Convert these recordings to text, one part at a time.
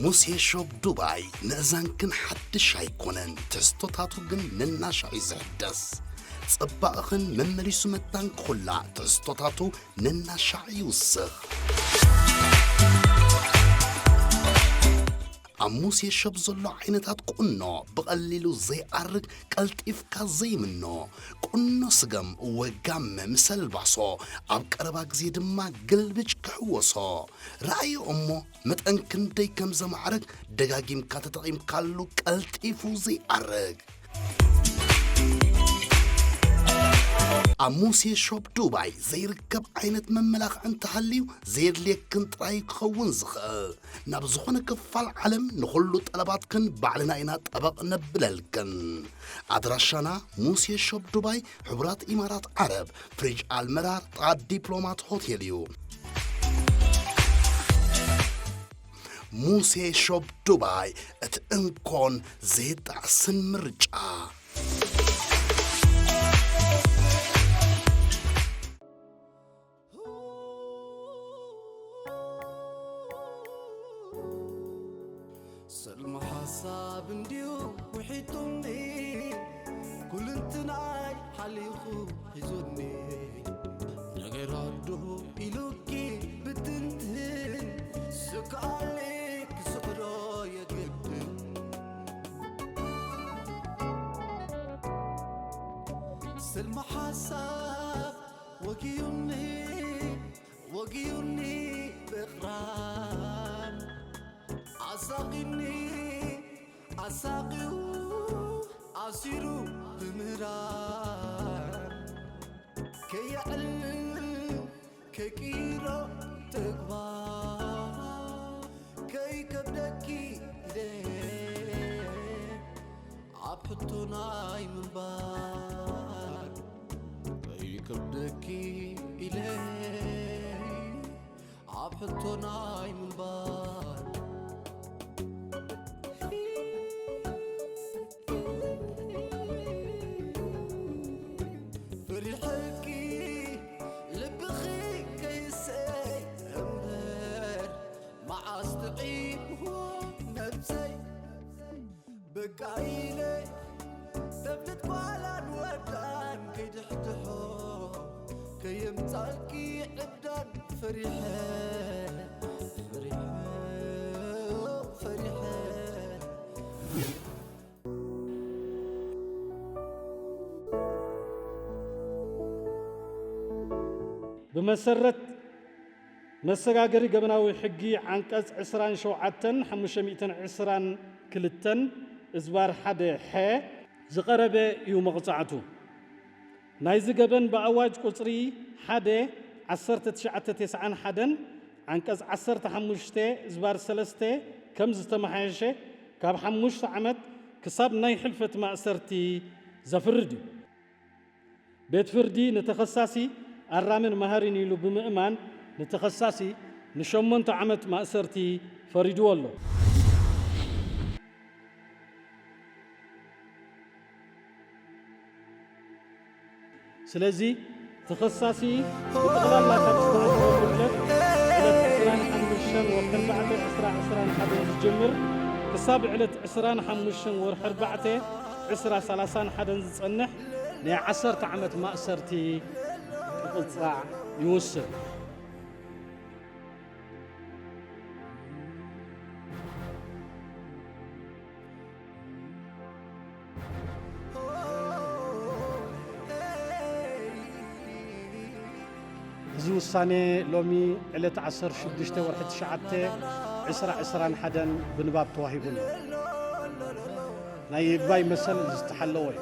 ሙሴ ሾፕ ዱባይ ምእዛንክን ሓድሽ ኣይኮነን፣ ትሕዝቶታቱ ግን ነናሻዕ እዩ ዝሕደስ። ጽባቕኽን መመሊሱ መታን ክኹላ ትሕዝቶታቱ ነናሻዕ ይውስኽ። ኣብ ሙሴ ሾፕ ዘሎ ዓይነታት ቁኖ ብቐሊሉ ዘይኣርግ፣ ቀልጢፍካ ዘይምኖ ቁኖ ስገም ወጋመ ምስ ኣልባሶ፣ ኣብ ቀረባ ግዜ ድማ ግልብጭ ክሕወሶ። ረኣዮ እሞ መጠን ክንደይ ከም ዘማዕርግ ደጋጊምካ ተጠቒምካሉ ቀልጢፉ ዘይኣርግ። ኣብ ሙሴ ሾፕ ዱባይ ዘይርከብ ዓይነት መመላኽዒ እንተሃልዩ ዘየድልየክን ጥራይ ክኸውን ዝኽእል። ናብ ዝኾነ ክፋል ዓለም ንኹሉ ጠለባትክን ባዕልና ኢና ጠበቕ ነብለልክን። ኣድራሻና ሙሴ ሾፕ ዱባይ፣ ሕቡራት ኢማራት ዓረብ፣ ፍሪጅ ኣልመራር፣ ጥቓ ዲፕሎማት ሆቴል እዩ። ሙሴ ሾፕ ዱባይ፣ እቲ እንኮን ዘይጣዕስን ምርጫ። ሰልሚ ሓሳብ እንድዩ ውሒጡኒ፣ ኩልንትናይ ሓሊኹ ሒዙኒ። ነገራት ዶ ኢሉኪ ብትንትን፣ ስክኣለይ ክስዕሮ የግድን። ሰልሚ ሓሳብ ወጊዩኒ፣ ወጊዩኒ ብቕራን፣ ኣሳቒኒ፣ ኣሳቒዩ፣ ኣሲሩ ብምህራን፣ ከየዕልል፣ ከይቅይሮ ተግባር፣ ከይከብደኪ ኢለ ኣብ ሕቶ ናይ ምንባር፣ ከይከብደኪ ኢለ ኣብ ሕቶ ናይ ምንባር። ፈሪሐኪ ልብኺ ከይሰይ እምበር፣ መዓስ ጥዒምዎ ነብሰይ። በቃ ኢለ ተብልት ጓላን ወዳን ከይድሕድሖ፣ ከየምጻልኪ ዕብዳን ፈሪሐ፣ ፈሪሐ፣ ፈሪሐ። ብመሰረት መሰጋገሪ ገበናዊ ሕጊ ዓንቀጽ ዕስራን ሸውዓተን ሓሙሽተ ሚእትን ዕስራን ክልተን እዝባር ሓደ ሐ ዝቐረበ እዩ መቕጻዕቱ። ናይዚ ገበን ብኣዋጅ ቁጽሪ ሓደ ዓሰርተ ትሽዓተ ተስዓን ሓደን ዓንቀጽ ዓሰርተ ሓሙሽተ እዝባር ሰለስተ ከም ዝተመሓየሸ ካብ ሓሙሽተ ዓመት ክሳብ ናይ ሕልፈት ማእሰርቲ ዘፍርድ እዩ። ቤት ፍርዲ ንተኸሳሲ ኣራምን መሃሪን ኢሉ ብምእማን ንተኸሳሲ ንሸሞንተ ዓመት ማእሰርቲ ፈሪድዎ ኣሎ። ስለዚ ተኸሳሲ ብጠቕላላ ካብ ዝተኣሰረ ጉድለት ዕለት ዕስራን ሓሙሽተን ወርሒ ኣርባዕተ ዕስራ ዕስራን ሓደን ዝጅምር ክሳብ ዕለት ዕስራን ሓሙሽተን ወርሒ ኣርባዕተ ዕስራ ሰላሳን ሓደን ዝጸንሕ ናይ ዓሰርተ ዓመት ማእሰርቲ ክቕጻዕ ይውስን። እዚ ውሳኔ ሎሚ ዕለት ዓሰርተ ሽዱሽተ ወርሒ ትሽዓተ ዕስራ ዕስራን ሓደን ብንባብ ተዋሂቡ ኣሎ። ናይ ይግባይ መሰል ዝተሓለወ እዩ።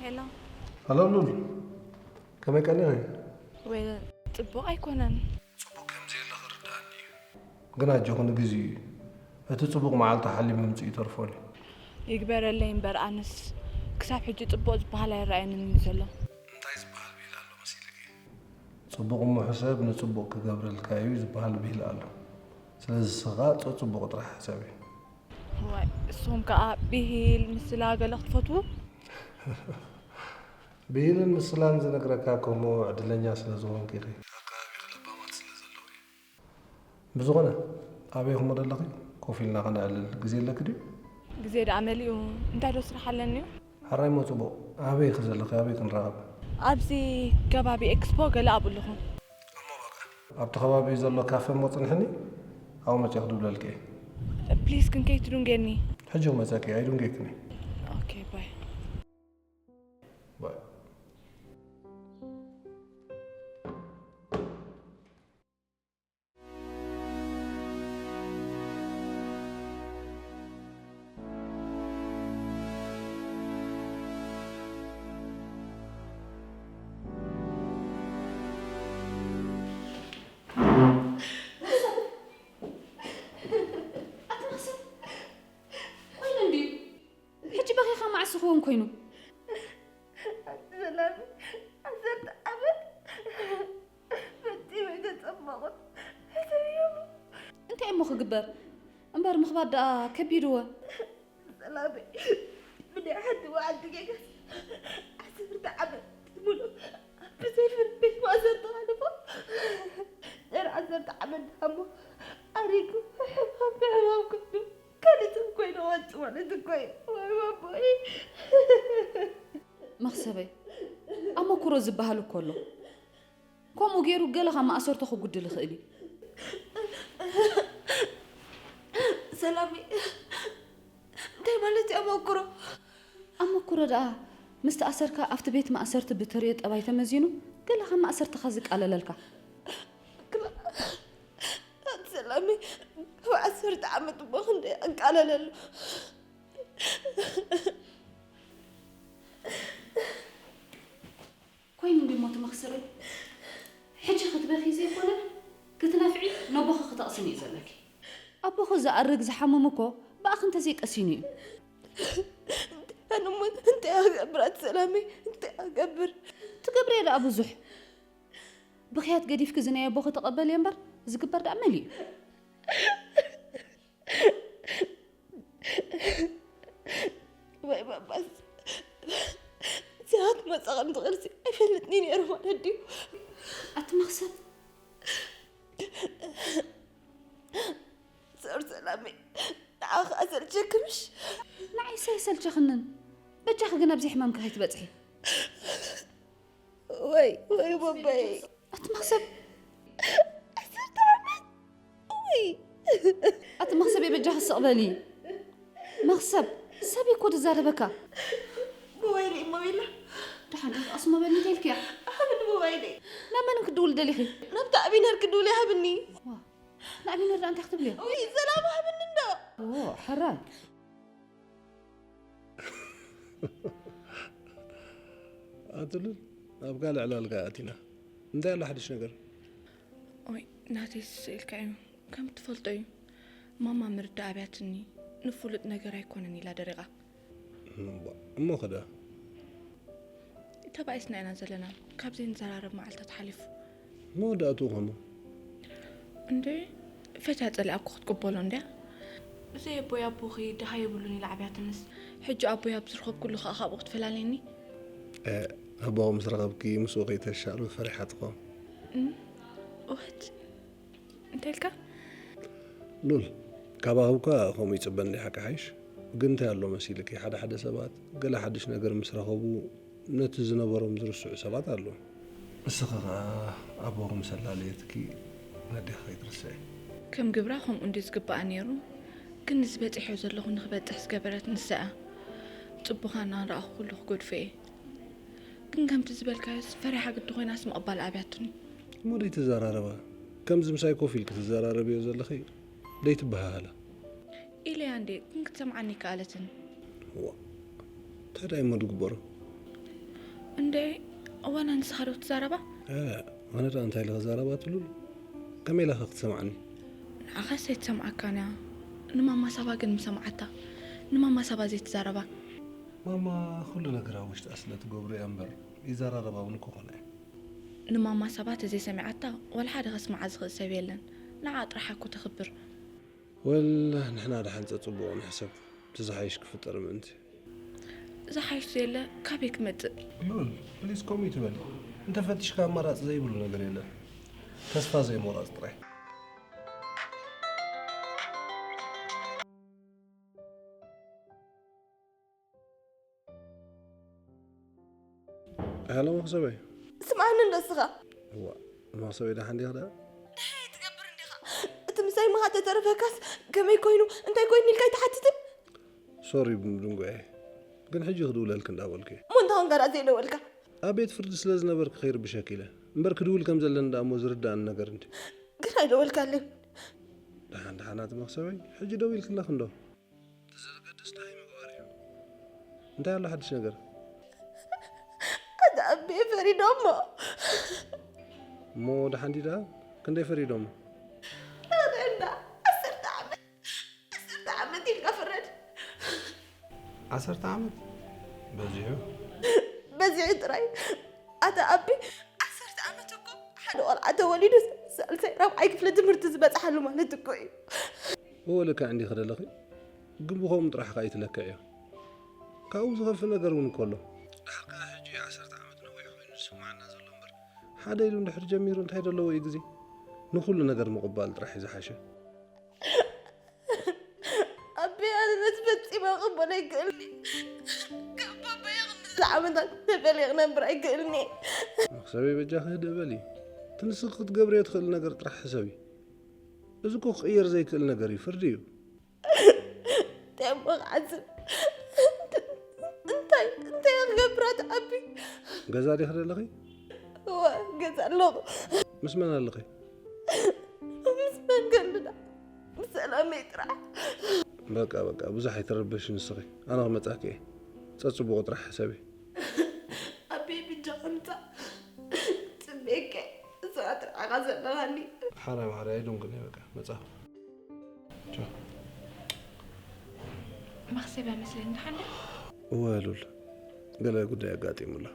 ሄሎ። ሃሎ ሉል፣ ከመይ ቀኒኺ? ወይ ጽቡቕ ኣይኮነን። ጽቡቕ ከም ዘየለ ክርድኣኒ እዩ። ግን ኣጆኺ ንግዜኡ እዩ። እቲ ጽቡቕ መዓልቲ ሓሊሙ ምምጽኡ ይተርፎን እዩ። ይግበረለይ እምበር ኣነስ ክሳብ ሕጂ ጽቡቕ ዝበሃል ኣይረኣየንን እዩ ዘሎ። እንታይ ዝበሃል ብሂል ኣሎ መሲልኪ? ጽቡቕ እሞ ሕሰብ ንጽቡቕ ክገብረልካ እዩ ዝበሃል ብሂል ኣሎ። ስለዚ ንስኺ ከኣ ጸጽቡቕ ጥራሕ ሕሰቢ። ዋይ እስኹም ከኣ ብሂል ምስላ ገለ ክትፈትዉ? ብሂልን ምስላን ዝነግረካ እኮ እሞ ዕድለኛ ስለ ዝኾንኪ ኢኺ። ኣብ ከባቢኺ ለባማት ስለ ዘለዉ እዩ። ብዝኾነ ኣበይ ኢኹም ዘለኺ? ኮፍ ኢልና ከነዕልል ግዜ ኣለኪ ድዩ? ግዜ ደኣ መሊኡ እንታይ ዶ ስራሕ ኣለኒ እዩ? ሕራይ እሞ ጽቡቕ። ኣበይ ኢኺ ዘለኺ? ኣበይ ክንራኸብ? ኣብዚ ከባቢ ኤክስፖ ገለ ኣብኡ ኣለኹ። እሞ በቃ ኣብቲ ከባቢ ዘሎ ካፈ እሞ ጽንሕኒ፣ ኣብኡ መጺአ ክድውለልኪ እየ። ፕሊስ ግን ከይትዱንጌኒ። ሕጂ ክመጸኪ እየ፣ ኣይዱንጌክን እየ። ኦኬ ባይ። ባይ። ኣቲ መኽሰብ፣ ኮይኑ እንድዩ። ሕጂ በኺኻ መዓስ ክኸውን ኮይኑ? ኣቲ ሰላም፣ ዓሰርተ ዓመት ፈጺመ ኣይተጸበኹን። ሕሰብዮ እሞ። እንታይ እሞ ክግበር? እምበር ምኽባድ ደኣ ከቢድወ። ሰላመይ፣ ብናይ ሓንቲ መዓልቲ ጌጋስ ዓሰርተ ዓመት ሙሉእ ኣብ ብዘይ ፍርዲ ቤት ማእሰርቲ ከሕልፎ። ድሕሪ ዓሰርተ ዓመት ደኣ እሞ ኣሪጉ ሕማም ብሕማም ኮይኑ ካልእ ሰብ ኮይኑ ክወጽእ ማለት እኮ እዩ። ወይ ወቦይ። መኽሰበይ፣ ኣመክሮ ዝበሃል እኮ ኣሎ። ከምኡ ገይሩ ገለ ካብ ማእሰርቶ ክጉድል ይኽእል እዩ። ሰላመይ፣ እንታይ ማለት እዩ ኣመክሮ? ኣመክሮ ደኣ ምስ ተኣሰርካ ኣብቲ ቤት ማእሰርቲ ብተርእዮ ጠባይ ተመዚኑ ገለ ካብ ማእሰርትኻ ዝቃለለልካ። ኣቲ ሰላመይ፣ ካብ ዓሰርተ ዓመት እሞ ክንደይ ኣቃለለሉ። ኮይኑ እንድዩ እሞ እቲ መኽሰበይ። ሕጂ ክትበኽዪ ዘይኮነ ክትነፍዒ ነቦኺ ክተቕስኒ እዩ ዘለኪ። ኣቦኺ ዝኣርግ ዝሓምም እኮ ብኣኺ እንተዘይቀሲኑ እዩ። ኣነ እሞ እንታይ ክገብር ኣቲ ሰላመይ፣ እንታይ ክገብር? ትገብርዮ ደኣ ብዙሕ። ብኽያት ገዲፍኪ እዚ ናይ ኣቦኺ ተቐበልዮ እምበር ዝግበር ደኣ መሊኡ እዩ። ወይ ባባስ፣ እዚኣ ክትመጽእ ከም ትኽእልሲ ኣይፈልጥን እየ ነይሩ ማለት ድዩ? ኣቲ መኽሰብ። ሶሪ ሰላመይ፣ ንዓኺ ኣሰልቸኪ ምሽ? ንዓይሲ ኣይሰልቸኽንን። በጃኺ ግን ኣብዚ ሕማምኪ ከይትበጽሒ። ወይ ወይ ቦቦይ። ኣቲ መኽሰብ። ዓሰርተ ዓመት። ወይ። ኣቲ መኽሰብ የበጃኺ ስቕ በሊ። መኽሰብ ሰብ እኮ ዝዛረበካ። ሞባይለይ እሞ ቤላ። ደሓን ደኣ ኣስሞ በሊ እንታይ ኢልክያ? ሃብኒ ሞባይለይ። ናብ መን ክድውል ደሊኺ? ናብታ ኣቢነር ክድውል እየ ሃብኒ። ዋ፣ ንኣቢነር ደኣ እንታይ ክትብልዮ? ወይ ሰላም ሃብኒ እንዶ። ኦ፣ ሕራይ። ኣትሉል ኣብ ካልእ ዕላል ከኣ ኣቲና። እንታይ ኣሎ ሓድሽ ነገር? ኦይ ናተይ ስስኢልካ እዩ። ከም ትፈልጦ እዩ ማማ ምርዳእ ኣብያትኒ። ንፍሉጥ ነገር ኣይኮነን ኢላ ደሪቓ። እምቧ፣ እሞ ኸዳ? ተባኢስና ኢና ዘለና። ካብዚ ንዘራረብ መዓልታት ሓሊፉ። መወዳእትኡ ኸሞ? እንዴ፣ ፈትያ ጸሊኣ እኮ ክትቅበሎ እንድያ። እዘይ ኣቦይ ኣቦኺ ድሃ የብሉን ኢላ ዓብያትንስ። ሕጂ ኣቦይ ኣብ ዝረኸብኩሉ ኸኣ ካብኡ ክትፈላልየኒ? ኣቦኹ ምስ ረኸብኪ ምስኡ ከይተሻሉ ፈሪሓ ትኾን። ወት እንታይ ኢልካ? ሉል፣ ካባኺ እኳ ከምኡ ይጽበ እንዲ ሓቂ ሓይሽ። ግን እንታይ ኣሎ መሲልኪ፣ ሓደ ሓደ ሰባት ገለ ሓድሽ ነገር ምስ ረኸቡ ነቲ ዝነበሮም ዝርስዑ ሰባት ኣለዉ። ንስኺ ኸኣ ኣቦኺ ምስ ኣላለየትኪ ነዴኺ ከይትርስዒ። ከም ግብራ ከምኡ እንዲ ዝግባኣ ነይሩ። ግን እዚ በጺሖ ዘለኹ ንክበጽሕ ዝገበረት ንሳ እያ። ጽቡኻ እናንረኣኹ ኩሉ ክገድፎ እየ። ግን ከምቲ ዝበልካዮስ ፈሪሓ ግዲ ኮይናስ ምቕባል ኣብያትኒ። እሞ ደይትዘራረባ። ከምዚ ምሳይ ኮፍ ኢልኪ ትዘራረብዮ ዘለኺ ደይትበሃሃላ። ኢለያ እንዴ ግን ክትሰምዓኒ ይከኣለትን። ዋ፣ እንታይ ደኣ እሞ ዝግበሮ? እንዴ እዋና ንስኻ ዶ ትዛረባ? ኣነ ደኣ እንታይ ኢለ ክዛረባ ትሉል? ከመይ ኢላ ኸ ክትሰምዓኒ? ንዓኻስ ኣይትሰምዓካን እያ። ንማማ ሳባ ግን ምሰምዓታ። ንማማ ሳባ ዘይትዛረባ። ማማ ኩሉ ነገራ ኣብ ውሽጣ ስለ ትገብሮ እያ እምበር ይዘራረባ እውን እኮ ኮነ። ንማማ ሳባ ተዘይሰሚዓታ ዋላ ሓደ ከስምዓ ዝኽእል ሰብ የለን። ንዓ ጥራሕ እኮ ተኽብር። ወላ ንሕና ደሓን ጸጽቡቑ ንሕሰብ፣ እቲ ዝሓይሽ ክፍጠር ምእንቲ። ዝሓይሽ ዘየለ ካበይ ክመጽእ? ሉል፣ ፕሊስ ከምኡ ይትበሊ። እንተፈቲሽካ ኣማራጺ ዘይብሉ ነገር የለን። ተስፋ ዘይምቑራጽ ጥራይ። ሃሎ መኽሰበይ። ስምዓኒ እንዶ እስኻ። እዋ፣ መኽሰበይ ደሓን ዲኻ ደኣ? ደሓይ ትገብር እንዲኻ። እቲ ምሳይ ምኻ ተተረፈካስ ከመይ ኮይኑ እንታይ ኮይኑ ኢልካ ኣይትሓትትን? ሶሪ ድንጎየ፣ ግን ሕጂ ክድውለልክ እንዳበልኩ እየ። እሞ እንታይ ኮንካ ደኣ ዘይደወልካ? ኣብ ቤት ፍርዲ ስለ ዝነበርክ ከይርብሸክ ኢለ እምበር ክድውል ከም ዘለኒ ደኣ እሞ ዝርድኣኒ ነገር እንዲ። ግን ኣይደወልካልን። ደሓን ደሓን ኣቲ መኽሰበይ፣ ሕጂ ደዊልክለኽ እንዶ? እቲ ዘገድስ ደሃይ ምግባር እዩ። እንታይ ኣሎ ሓድሽ ነገር? ኣታ ኣቤ ፈሪዶሞ። እሞ ደሓን ድዩ ደኣ? ክንደይ ፈሪዶሞ? ኣታ እንዳ ዓሰርተ ዓመት ዓሰርተ ዓመት ኢልካ ፍረድ። ዓሰርተ ዓመት በዚሑ። በዚሑ ጥራይ ኣታ ኣቢ ዓሰርተ ዓመት እኮ ሓደ ቆልዓ ተወሊዱ ሳልሳይ ራብዓይ ክፍሊ ትምህርቲ ዝበፅሓሉ ማለት እኮ እዩ። እወ ልክዕ እንዲኺ ደለኺ፣ ግን ብኸምኡ ጥራሕ ከኣ ኣይትለክዕዮ። ካብኡ ዝኸፍእ ነገር እውን እኮ ኣሎ። ደሓር ከኣ ሕጂ ዓሰርተ ዓመት ነዊሕ ኮይኑ ዝስምዓና ዘሎ እምበር፣ ሓደ ኢሉ እንድሕር ጀሚሩ እንታይ ደለዎ እዩ ግዜ? ንኹሉ ነገር ምቕባል ጥራሕ እዩ ዝሓሸ። ኣቢ ኣነ ነቲ ፈጺመ ክቕበሎ ኣይክእልን እየ። ካብ ባባየ ክንዲ ዓመታት ተፈልየ ክነብር ኣይክእልን እየ። መኽሰበይ በጃኺ ህድእ በሊ። እቲ ንስኺ ክትገብርዮ ትኽእሊ ነገር ጥራሕ ሕሰቢ። እዚ እኮ ክቕየር ዘይክእል ነገር እዩ፣ ፍርዲ እዩ። እንታይ እሞ ክዓዝብ? እንታይ እንታይ እየ ክገብር ኣቲ ኣቢ? ገዛ ዲኺ ዘለኺ? እወ ገዛ ኣለኹ። ምስ መን ኣለኺ? ምስ መን ከልዳ? ምስ ሰላመይ ጥራሕ። በቃ በቃ ብዙሕ ኣይትረበሺ ንስኺ። ኣነ ክመጻኪ እየ። ጸጽቡቑ ጥራሕ ሕሰቢ። ኣቢ ብጃኻ ምጻእ ጽቤከ እዛ ጥራሕ ኢኻ ዘለኻኒ። ሓራይ ሓራይ ኣይዶንግን እየ በቃ መጻኹ። ቻው። መኽሰብ እያ መስለኒ ደሓን ዶ? እወ ሉል፣ ገለ ጉዳይ ኣጋጢሙላ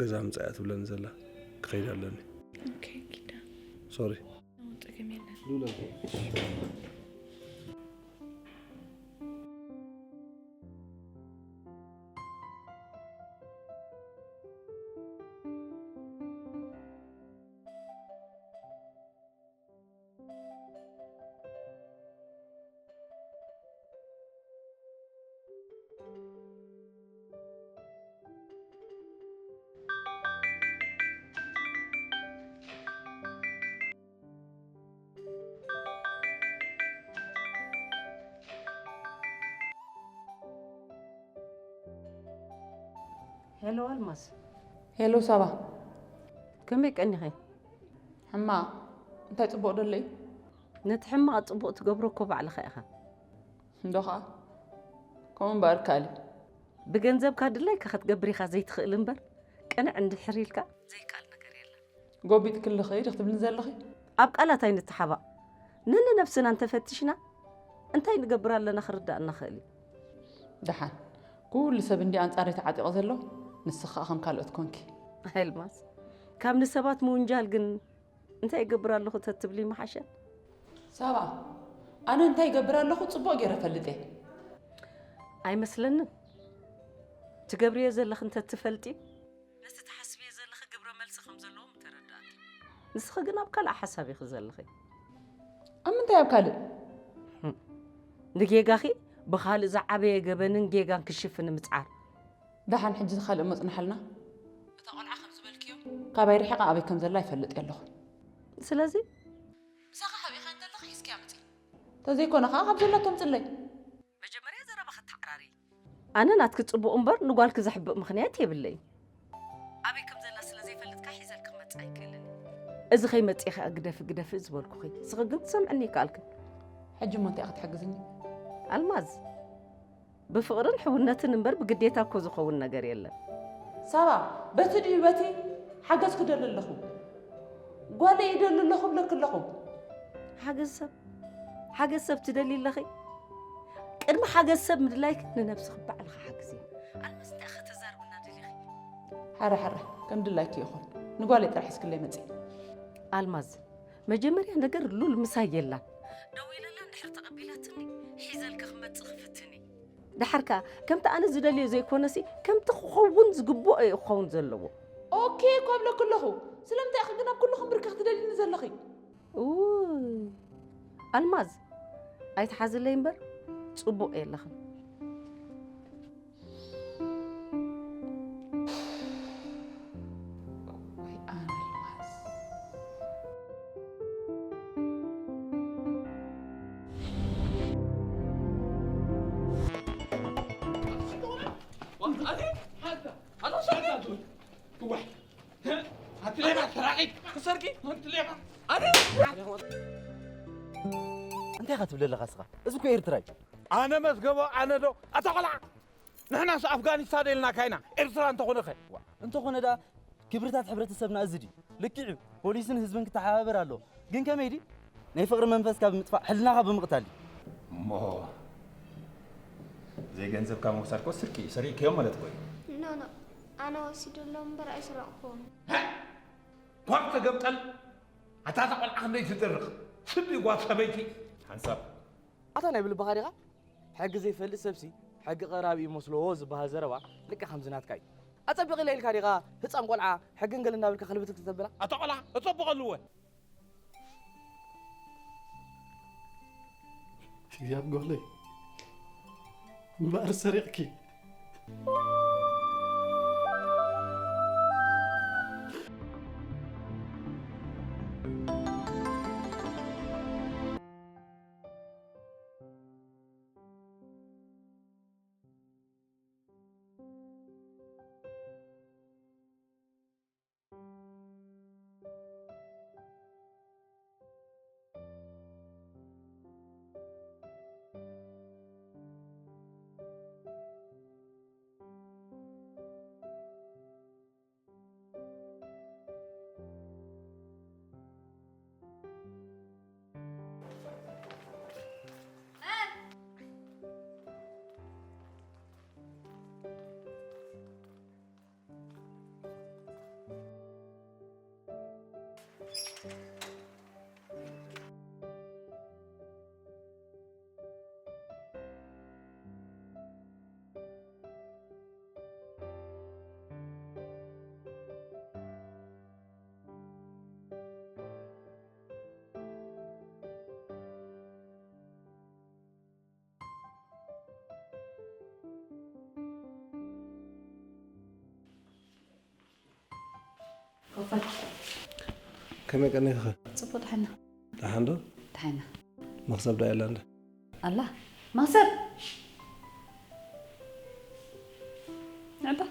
ገዛ ምጻእ እያ ትብለኒ ዘላ። ክኸይድ ኣለኒ። ኦኬ ኪዳ። ሶሪ። ጸገም የለን። ሉል። ሄሎ ኣልማዝ። ሄሎ ሳባ። ከመይ ቀኒኺ? ሕማቕ። እንታይ ጽቡቕ ዶ ኣሎ እዩ? ነቲ ሕማቕ ጽቡቕ ትገብሮ እኮ ባዕልኻ ኢኻ። እንዶ ኸኣ። ከምኡ እምበኣር ካሊ። ብገንዘብካ ድላይካ ክትገብር ኢኻ ዘይትኽእል እምበር፣ ቅንዕ እንድሕር ኢልካ ዘይከኣል ነገር የለን። ጎቢጥክሊ ኸይድ ክትብልኒ ዘለኺ? ኣብ ቃላት ኣይንተሓባእ። ነንነብስና እንተፈቲሽና እንታይ ንገብር ኣለና ክርዳእና ኽእል እዩ። ደሓን። ኩሉ ሰብ እንዲ ኣንጻረይ ተዓጢቑ ዘሎ፣ ንስኺ ኸኣ ከም ካልኦት ኮንኪ። ኣልማዝ፣ ካብ ንሰባት ምውንጃል ግን እንታይ ይገብር ኣለኹ ተትብሊ ምሓሸ። ሳባ፣ ኣነ እንታይ ይገብር ኣለኹ ጽቡቕ ገይረ እፈልጥ እየ። ኣይመስለንን። ትገብርዮ ዘለኺ እንተትፈልጢ፣ ነቲ ትሓስብዮ ዘለኺ ግብረ መልሲ ከም ዘለዎ ምተረዳእኪ። ንስኺ ግን ኣብ ካልእ ሓሳብ ኢኺ ዘለኺ። ኣብ ምንታይ ኣብ ካልእ? ንጌጋኺ ብኻልእ ዝዓበየ ገበንን ጌጋን ክሽፍን ምጽዓር። ደሓን ሕጂ ካልእ መጽናሓልና። እታ ቆልዓ ከም ዝበልክዮ ካባይ ርሒቓ ኣበይ ከም ዘላ ይፈልጥ የለኹን። ስለዚ ምሳኻ ሓቢእኻ እንተለኺ ሒዝክያ ምጺ። ተዘይኮነ ኸኣ ካብ ዘላ ተምጽለይ። መጀመርያ ዘረባኺ ኣተዓራርዪ። ኣነ ናትኪ ጽቡቕ እምበር ንጓልኪ ዘሕብእ ምኽንያት የብለይን። ኣበይ ከም ዘላ ስለ ዘይፈልጥካ ሒዘልኪ ክመጽእ ኣይክእልን እየ። እዚ ከይመጽእ ከኣ ግደፊ ግደፊ ዝበልኩኺ፣ ንስኺ ግን ትሰምዕኒ ኣይከኣልክን። ሕጂ እሞ እንታይ ኢኺ ትሕግዝኒ? ኣልማዝ፣ ብፍቕርን ሕውነትን እምበር ብግዴታ እኮ ዝኸውን ነገር የለን። ሳባ፣ በቲ ድዩ በቲ ሓገዝ ክደሊ ኣለኹ? ጓለይ ይደሊ ኣለኹ እብለኪ ኣለኹ። ሓገዝ ሰብ፣ ሓገዝ ሰብ ትደሊ ኣለኺ? ቅድሚ ሓገዝ ሰብ ምድላይኪ ንነብስኺ ባዕልኺ ሓግዝያ። ኣልማዝ፣ እንታይ ኢኺ ተዛርብና ደሊኺ? ሓረ ሓረ፣ ከም ድላይኪ ይኹን። ንጓለይ ጥራሕ ሒዝክለይ መጺ። ኣልማዝ፣ መጀመርያ ነገር ሉል ምሳይ የላን። ደዊለላ እንድሕር ተቐቢላትኒ፣ ሒዘልኪ ክመጽእ ክፍትን እየ። ደሓር ከኣ፣ ከምቲ ኣነ ዝደልዮ ዘይኮነሲ፣ ከምቲ ክኸውን ዝግብኦ እዩ ክኸውን ዘለዎ። ኦኬ እኮ እብለኪ ኣለኹ። ስለምንታይ ኢኺ ግን ኣብ ኩሉ ክንብርከኽ ትደልይኒ ዘለኺ? ኡይ፣ ኣልማዝ፣ ኣይትሓዝለይ እምበር፣ ጽቡቕ የለኽን። ወይ ኣነ ኣልማዝ። ኣንቲ ሌባ ሰራቂት። ክሰርቂ? ኣንቲ ሌባ። ኣነ? እንታይ ኢኻ ትብል ዘለኻ እስኻ? እዚ እኮ ኤርትራ እዩ። ኣነ መስገቦ፣ ኣነ ዶ? ኣታ ቆልዓ! ንሕናስ ኣፍጋኒስታን ኢልናካ ኢና፣ ኤርትራ እንተኾነ ኸ? ዋ፣ እንተኾነ ደኣ ክብርታት ሕብረተሰብና እዚ ድዩ? ልክዕ እዩ፣ ፖሊስን ህዝብን ክተሓባበር ኣለዎ። ግን ከመይ ድዩ? ናይ ፍቕሪ መንፈስካ ብምጥፋእ፣ ሕልናኻ ብምቕታል ድዩ? እሞ ዘይገንዘብካ ምውሳድ እኮ ስርቂ እዩ፣ ሰሪቕካዮ ማለት እኮ እዩ። ኖ፣ ኖ፣ ኣነ ወሲደሎም እምበር ኣይሰረቕኩዎምን። ኳብ ተገምጠል፣ ኣታ እታ ቆልዓ ክንደይ ትደርቕ። ስዲ ጓል ሰበይቲ። ሓንሳብ። ኣታ ናይ ብልብኻ ዲኻ? ሕጊ ዘይፈልጥ ሰብሲ ሕጊ ቀራቢ እዩ መስልዎ ዝበሃል ዘረባ ልክዕ ከምዚ ናትካ እዩ። ኣጸቢቕ ኢለ ኢልካ ዲኻ ህጻን ቆልዓ ሕግን ገለ እናበልካ ክልብትክ ተብላ? ኣታ ቆልዓ እጸብቐሉ እወ። እግዚኣብ ጓለይ እምበኣር ሰሪቕኪ። ከመይ ቀኒኽኸ? ጽቡቕ፣ ደሓና። ደሓን ዶ? ደሓና። መኽሰብ ዶ የላን ዶ? ኣላ፣ መኽሰብ? ንዕባ።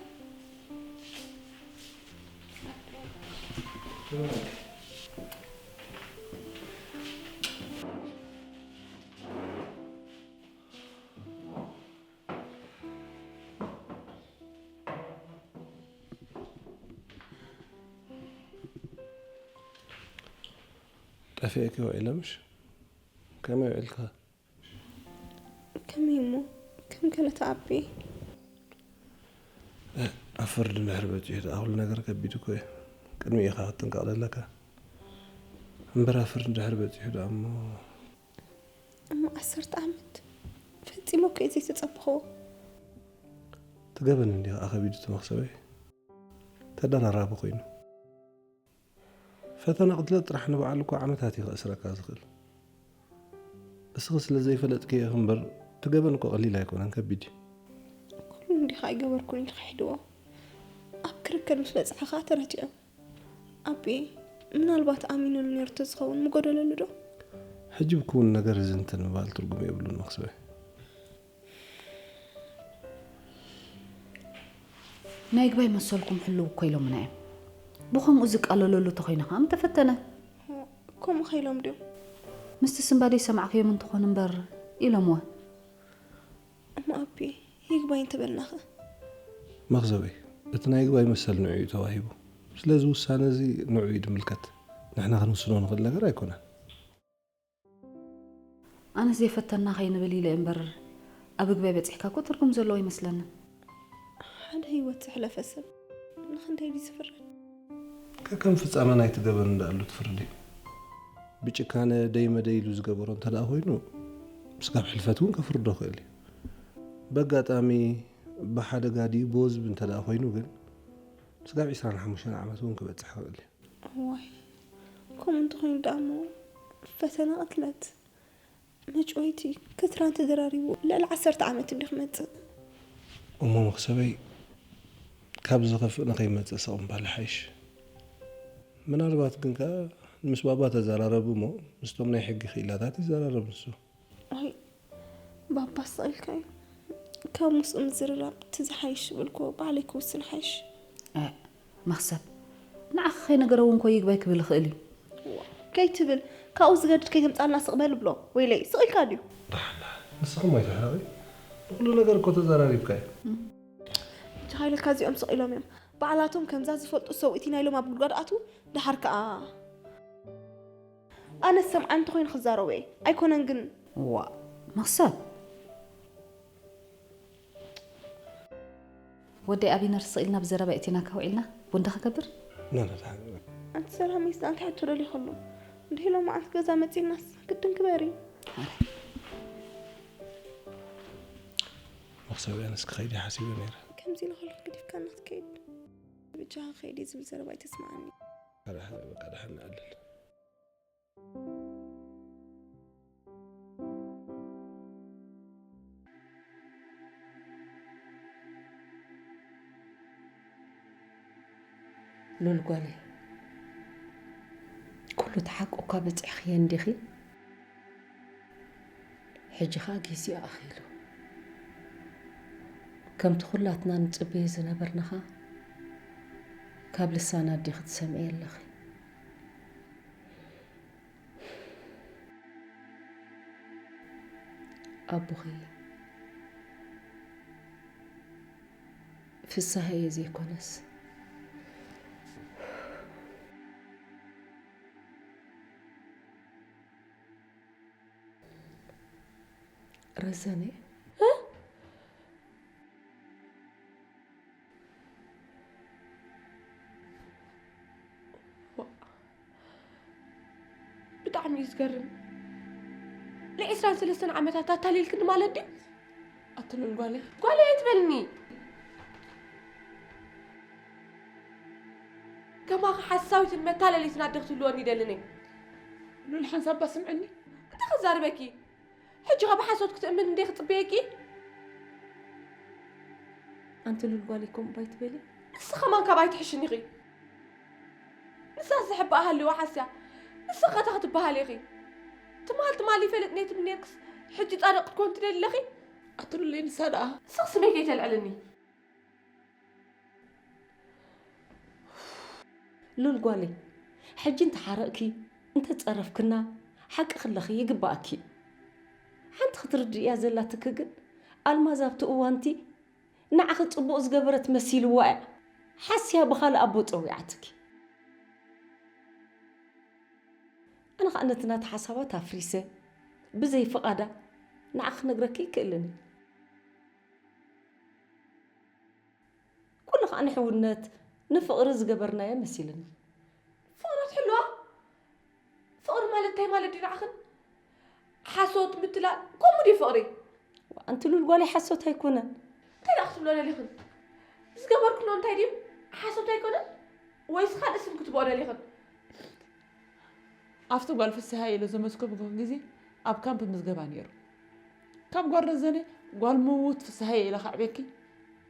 ጠፊእኪ ውዒለ ምሽ? ከመይ ውዒልካ? ከመይ እሞ፣ ከም ከነተ ኣቢ። ኣብ ፍርዲ እንድሕር በጺሑ ደኣ ኩሉ ነገር ከቢድ እኮ እዩ። ቅድሚ ኢኻ ክትጥንቀቕ ዘለካ። እምበር ኣብ ፍርዲ እንድሕር በጺሑ ደኣ እሞ እሞ ዓሰርተ ዓመት ፈጺሙ እኮ እዩ ዘይተጸበኽዎ። ትገበን እንዲኻ ኣኸቢዱ እቲ መኽሰበይ። ተደራራቢ ኮይኑ። ፈተና ቅትለት ጥራሕ ንባዕሉ እኮ ዓመታት እዩ ከእስረካ ዝኽእል። እስኺ ስለ ዘይፈለጥክዮ ኢኺ እምበር፣ እቲ ገበን እኮ ቀሊል ኣይኮነን፣ ከቢድ እዩ። ኩሉ እንዲኻ ኣይገበርኩን ኢልካ ሒድዎ። ኣብ ክርክር ምስ በጽሐ ኸኣ ተረቲዑ። ኣቤ፣ ምናልባት ኣሚኑሉ ነይሩ ተዝኸውን ምጎደለሉ ዶ? ሕጂ ብክውን ነገር እዚ እንትን ምባል ትርጉም የብሉን መኽስበይ። ናይ ግባይ መሰልኩም ሕልው እኮ ኢሎምና እዮም። ብኸምኡ ዝቃለለሉ ተኾይኑ ከዓ ምተፈተነ። ከምኡ ኸኢሎም ድዮም? ምስቲ ስምባደይ ሰማዕክዮም እንትኾን እምበር ኢሎምወ። እሞ ኣቢ ይግባይ እንተበልናኸ? መኽዘበይ፣ እቲ ናይ ግባይ መሰል ንዑ እዩ ተዋሂቡ። ስለዚ ውሳነ እዚ ንዑ እዩ ድምልከት። ንሕና ክንውስኖ ንኽእል ነገር ኣይኮነን። ኣነስ ዘይፈተና ከይንብል ኢለ እምበር ኣብ ግባይ በጺሕካ እኮ ትርጉም ዘለዎ ኣይመስለንን። ሓደ ህይወት ዘሕለፈ ሰብ ንኽንደይ ድዩ ዝፍረድ? ከከም ፍጻመ ናይቲ ገበን እንዳኣሉ ትፍርድ እዩ። ብጭካነ ደይ መደይ ኢሉ ዝገበሮ እንተ ደኣ ኮይኑ ስጋብ ሕልፈት እውን ከፍርዶ ክእል እዩ። በጋጣሚ ብሓደጋ ድዩ ብወዝቢ እንተ ደኣ ኮይኑ ግን ስጋብ ዕስራን ሓሙሽተን ዓመት እውን ክበጽሕ ክእል እዩ። እዋይ ከምኡ እንተኾይኑ ደኣ እሞ ፈተና ቅትለት መጭወይቲ ክትራን ተደራሪቡ ልዕሊ ዓሰርተ ዓመት እንዲ ክመፅእ። እሞ መኽሰበይ ካብ ዝኸፍእ ንኸይመፅእ ስቕ ምባል ይሓይሽ። ምናልባት ግን ከኣ ምስ ባባ ተዘራረቡ እሞ ምስቶም ናይ ሕጊ ክኢላታት ይዘራረብ ንሱ። ኣይ ባባ ስቕ ኢልካ እዩ ካብ ምስኡ ምዝርራብ እቲ ዝሓይሽ ዝበልክዎ ባዕለይ ክውስን ሓይሽ። መኽሰብ ንዓኺ ከይነገረ እውን ኮ ይግባይ ክብል ይኽእል እዩ። ከይትብል ካብኡ ዝገድድ ከይተምፃልና ስቕ በል ብሎ። ወይለይ ስቕ ኢልካ ድዩ? ደሓን ደሓን ንስኹም ኣይትሕረቒ። ንኹሉ ነገር እኮ ተዘራሪብካ እዩ። ጃሃይለካ እዚኦም ስቕ ኢሎም እዮም። ባዕላቶም ከምዛ ዝፈልጡ ሰውኢት ኢና ኢሎም ኣብ ጉድጓድ ኣትዉ። ደሓር ከዓ ኣነ ዝሰምዓ እንተኾይኑ ክዛረቦ እየ። ኣይኮነን ግን። ዋ መኽሰብ ወደይ ኣቢነር ስቕ ኢልና ብዘረባ እቲናካ ውዒልና ቡን ዶ ክገብር? ና ና ደሓን። ኣንቲ ሰላመይ እስቲ ኣንቲ ሕቶ ደልዩ ከሎ እንድሂ ሎማዓንቲ ገዛ መፂእናስ ግድን ክበሪ። መኽሰብ ኣነስ ክኸይድ እየ ሓሲበ ነይረ። ከምዚ ኢለ ከለኹ ገዲፍካና ክትከይድ ብጃኻ ከይድ እየ ዝብል ዘረባ ኣይተስምዓኒ። ኣረ በቃ ደሓን ንኣልል። ሉል ጓለይ፣ ኩሉ እቲ ሓቁ እኳ በጺሕኽዮ እንዲኺ፣ ሕጂ ኸኣ ግዜኡ ኣኺሉ። ከምቲ ኩላትና ንጽበዮ ዝነበርና ኸኣ ካብ ልሳን ኣዴኺ ትሰምዕዮ ኣለኺ። ኣቦኺ ፍስሃየ ዘይኮነስ ረዘነ። ብጣዕሚ እዩ ዝገርም። ንዒስራን ሰለስተን ዓመታት ኣታሊልክኒ ማለት ድዩ? ኣትሉል ጓለይ። ጓለይ ኣይትበልኒ። ከማኺ ሓሳዊትን መታለሊትን ኣደ ክትህልወኒ ይደልን እየ። ሉል ሓንሳብ እባ ስምዕኒ። እንታይ ክዛርበኪ? ሕጂ ኸ ብሓሶት ክትእምን እንዴ ክጽበየኪ? ኣንቲ ሉል ጓለይ ከምኡ ባይ ትበሊ? ንስኺ ኸማን ካባይ ትሕሽኒ ኢኺ። ንሳ ዝሕባእ ሃልዋ ሓስያ ንስኺ ኸ እንታይ ክትበሃሊ ኢኺ? ትማል ትማል ይፈልጥ ነይትሉ ነይርክስ ሕጂ ጻድቕ ክትኮን ትደሊ ኣለኺ? ኣትሉለይ ንሳ ደኣ። ንስኺ ስመይ ከይተልዕልኒ። ሉል ጓለይ፣ ሕጂ እንተሓረቕኪ እንተጸረፍክና ሓቂ ክለኺ ይግባኣኪ እዩ። ሓንቲ ክትርድእያ ዘላትኪ ግን ኣልማዝ ኣብቲ እዋንቲ ንዓኺ ጽቡቕ ዝገበረት መሲልዋ እያ ሓስያ ብኻልእ ኣቦ ጸዊዓትኪ። ኣነ ኸኣ ነቲ ናታ ሓሳባት ኣፍሪሰ ብዘይ ፍቓዳ ንዓኺ ክነግረኪ ኣይክእልን እየ። ኣነ ሕውነት ንፍቕሪ ዝገበርናዮ መሲልኒ። ፍቕሪ ትሕልዋ? ፍቕሪ ማለት እንታይ ማለት ድዩ ንዓኽን? ሓሶት፣ ምትላል፣ ከምኡ ድዩ ፍቕሪ? ኣንቲ ሉል ጓለይ፣ ሓሶት ኣይኮነን። እንታይ ደኣ ክትብሎ ደሊኽን? ዝገበርክሎ እንታይ ድዩ? ሓሶት ኣይኮነን? ወይስ ካልእ ስም ክትብኦ ደሊኽን? ኣብቲ ጓል ፍስሃየ ኢለ ዘመዝከብኩ ግዜ ኣብ ካምፕ ምዝገባ ነይሩ። ካብ ጓል ረዘነ ጓል ምውት ፍስሃየ ኢለ ከዕብየኪ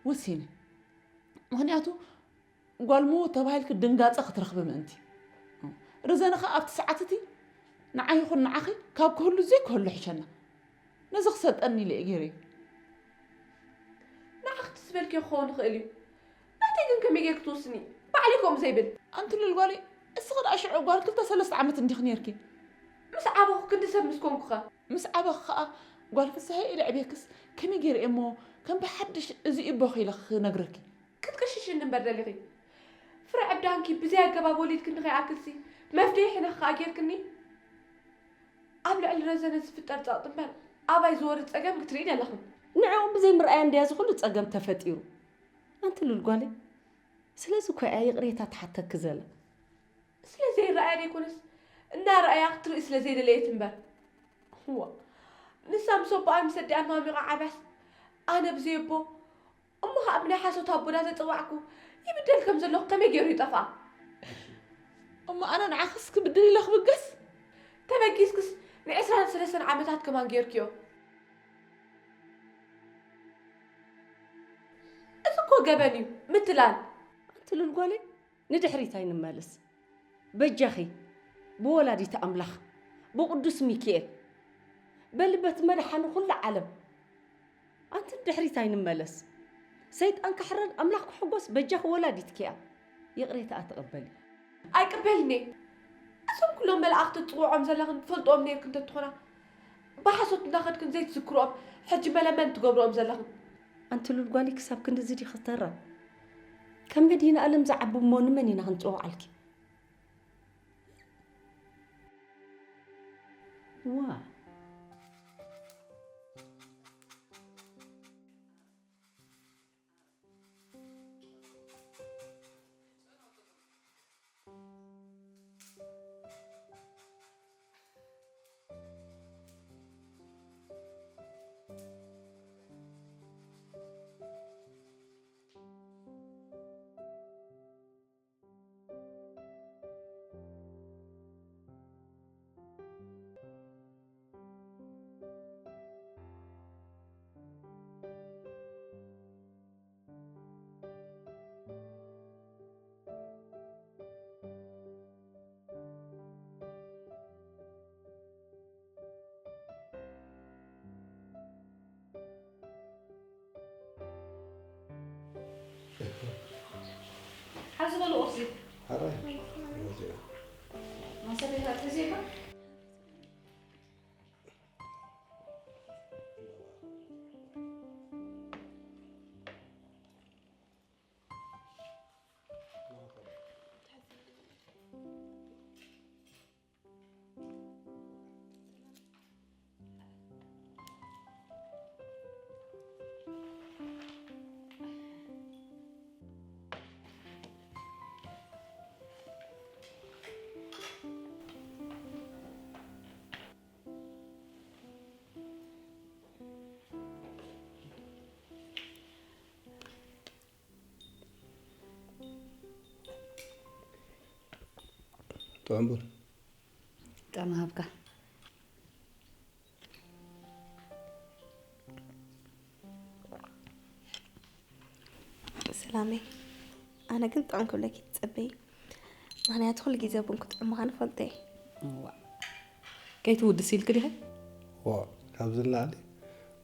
ወሲነ። ምኽንያቱ ጓል ምውት ተባሂልኪ ድንጋጸ ክትረኽቢ ምእንቲ። ረዘነ ኸኣ ኣብቲ ሰዓት እቲ ንዓይ ይኹን ንዓኺ ካብ ክህሉ ዘይክህሉ ሕሸና። ነዚ ክሰልጠኒ ኢለ እየ ገይረዮ። ንዓኺ ትስበልኪ ክኸውን ይኽእል እዩ። ናተይ ግን ከመይ ጌርኪ ትውስኒ? ባዕለይ ከምኡ ዘይብል። ኣንቲ ሉል ጓለይ፣ እስኺ ደኣ ሽዑ ጓል ክልተ ሰለስተ ዓመት እንዲኺ ኔርኪ። ምስ ዓበኹ ክንዲ ሰብ ምስ ኮንኩኸ? ምስ ዓበኺ ኸኣ ጓል ፍስሃየ ኢለ ዕብየክስ ከመይ ገይረ እየ እሞ ከም ብሓድሽ እዚ እቦኺ ኢለ ክነግረኪ? ክትቅሽሽኒ እምበር ደሊኺ። ፍረ ዕብዳንኪ ብዘይ ኣገባብ ወሊድክኒ ከይኣክልሲ መፍደዪ ሕነ ኸኣ ጌርክኒ። ኣብ ልዕሊ ረዘነ ዝፍጠር ጸቕጢ እምበር ኣባይ ዝወርድ ጸገም ክትርኢ ደለኽን። ንዕኡ ብዘይ ምርኣያ እንድያ እዚ ኩሉ ጸገም ተፈጢሩ። ኣንቲ ሉል ጓለይ፣ ስለዚ እኮ እያ ይቕሬታ ትሓተኪ ዘላ። ስለ ዘይረኣያ ደይኮነስ፣ እናረኣያ ክትርኢ ስለ ዘይደለየት እምበር። እዋ፣ ንሳ ምስ ኣቦኣ ምስ ኣዲኣን ማሚቓ ዓብያስ፣ ኣነ ብዘይ ኣቦ፣ እሞ ኸኣ ብናይ ሓሶት ኣቦ እንዳተጸዋዕኩ ይብደል ከም ዘለኹ ከመይ ገይሩ ይጠፍኣ? እሞ ኣነ ንዓኽስ ክብድል ኢለ ክብገስ? ተበጊስክስ ንዕስራን ሰለስተን ዓመታት ከማን ገይርክዮ። እዚ እኮ ገበን እዩ፣ ምትላል። ኣንቲ ሉል ጓለይ፣ ንድሕሪት ኣይንመለስ። በጃኺ፣ ብወላዲት ኣምላኽ፣ ብቅዱስ ሚካኤል፣ በሊ በቲ መድሓኒ ኩሉ ዓለም፣ ኣንቲ ንድሕሪት ኣይንመለስ። ሰይጣን ክሕረድ፣ ኣምላኽ ክሕጎስ፣ በጃኺ ወላዲትኪ እያ። ይቕሬታኣ ተቐበሊ። ኣይቅበልኒ። እዞም ኩሎም መላእኽቲ ትጽውዖም ዘለኽን ትፈልጥኦም ነይርክን እንተትኾና፣ ብሓሶት እንዳኸድክን ዘይትዝክርኦም፣ ሕጂ መለመን ትገብርኦም ዘለኽን። ኣንቲ ሉል ጓለይ፣ ክሳብ ክንድዚ ዲኺ ተራ? ካብ መድኃኔ ዓለም ዝዓቢ እሞ ንመን ኢና ክንጽውዓልኪ? ዋ። ሓዚ በሉ ቁርሲ። ሓራይ። ማሰብ ይፈጥር ዜጋ። ጥዑም ቡን። ጥዑም ሃብካ። ሰላመይ፣ ኣነ ግን ጥዑም ክብለኪ ትጸበዪ። ምኽንያቱ ኩሉ ግዜ ቡን ክጥዑም ምዃኑ ፈልጦ እየ። እዋ። ከይትውድስ ኢልኪ ዲኺ? ዋ፣ ካብዚ ንላዕሊ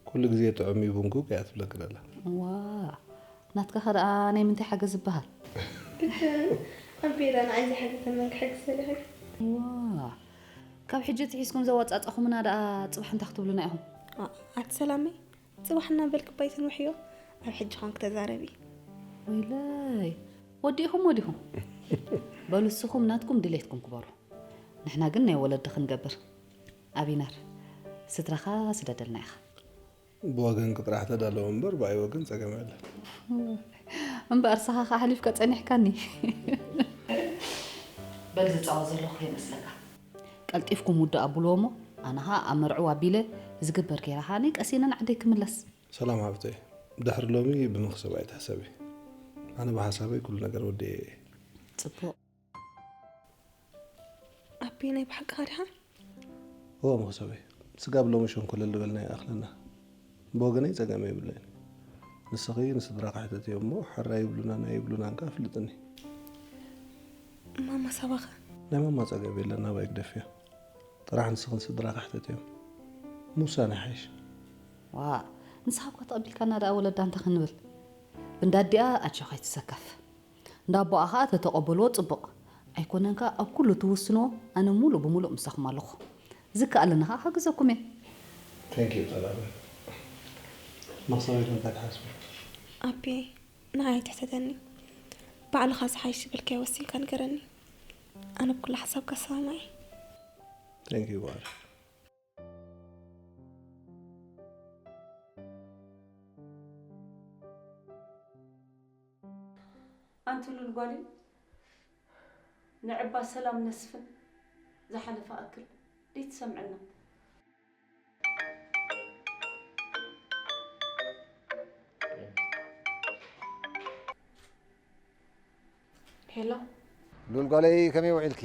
ኩሉ ግዜ ጥዑም እዩ ቡንኩ እያ ትብለኪ ዘላ። ዋ፣ ናትካ ከ ደኣ ናይ ምንታይ ሓገዝ ዝበሃል? ኣቤላ፣ ንዓይ ዝሓገዘኒ መን ክሕግዝ ደሊኺ? ዋ፣ ካብ ሕጂ ኣትሒዝኩም ዘዋጻጻኹምና ደኣ ጽባሕ እንታይ ክትብሉና ኢኹም? ኣ-፣ ኣቲ ሰላመይ፣ ጽባሕ እናበልኪ ባይ ትንውሕዮ፣ ኣብ ሕጂ ኾንኪ ተዛረቢ። ወይለይ፣ ወዲእኹሞ ዲኹም? በሉ፣ እስኹም ናትኩም ድሌትኩም ክበሩ። ንሕና ግን ናይ ወለዲ ክንገብር። ኣቢነር፣ ስድራኻ ስደደልና ኢኻ። ብወገንኪ ጥራሕ ተዳለወ እምበር፣ ብኣይ ወገን ጸገም የለን። እምበኣር ንስኻ ከኣ ሓሊፍካ ጸኒሕካኒ። በል ዝጻወት ዘለኹ ከይመስለካ። ቀልጢፍኩም ውድእ ኣብልዎ እሞ፣ ኣነ ኸኣ ኣብ መርዕኡ ኣቢለ ዝግበር ገይረ ኸኣ ቀሲነ ንዓደይ ክምለስ። ሰላም ሓብተይ፣ ድሕሪ ሎሚ ብመኽሰብ ኣይትሕሰቢ። ኣነ ብሓሳበይ ኩሉ ነገር ወዲኤ እየ። ጽቡቕ። ኣቢ፣ ናይ ብሓቅኻ ዲኻ? እወ መኽሰበይ፣ ስጋብ ሎሚ ሸንኮለል ዝበልና ይኣኽለና። ብወገነይ ጸገም የብለይን። ንስኺ ንስድራኻ ሕተትዮም እሞ ሓራይ ይብሉናን ኣይብሉናን ከኣ ኣፍልጥኒ። ማማ ሳባኸ? ናይ ማማ ጸገም የለን፣ ናባይ ግደፍዮ። ጥራሕ ንስኽን ስድራኻ ሕተትዮም። ምውሳን ይሓይሽ። ዋእ፣ ንስኻ እኳ ተቐቢልካና ደኣ ወለዳ እንታይ ክንብል? ብንዳዲኣ ኣጆኻ ኣይትሰከፍ። እንዳ ኣቦኣ ኸኣ ተተቐበልዎ ጽቡቕ። ኣይኮነን ከኣ ኣብ ኩሉ ትውስንዎ ኣነ ሙሉእ ብሙሉእ ምሳኹም ኣለኹ። ዝከኣለኒ ኸኣ ክሕግዘኩም እየ። Thank you ሰላም። መኽሰበይ እንታይ ትሓስቢ? ኣቢ፣ ንዓይ ኣይትሕተተኒ። ባዕልኻ ዝሓይሽ ዝበልካዮ ወሲንካ ንገረኒ። ኣነ ብኩሉ ሓሳብካ ሰማማዕ እየ። Thank you ጓል። ኣንቲ ሉል ጓለይ፣ ንዕባ ሰላም ነስፍን፣ ዝሓለፈ ኣክል ደይትሰምዕና። ሄሎ። ሉል ጓለይ፣ ከመይ ውዒልኪ?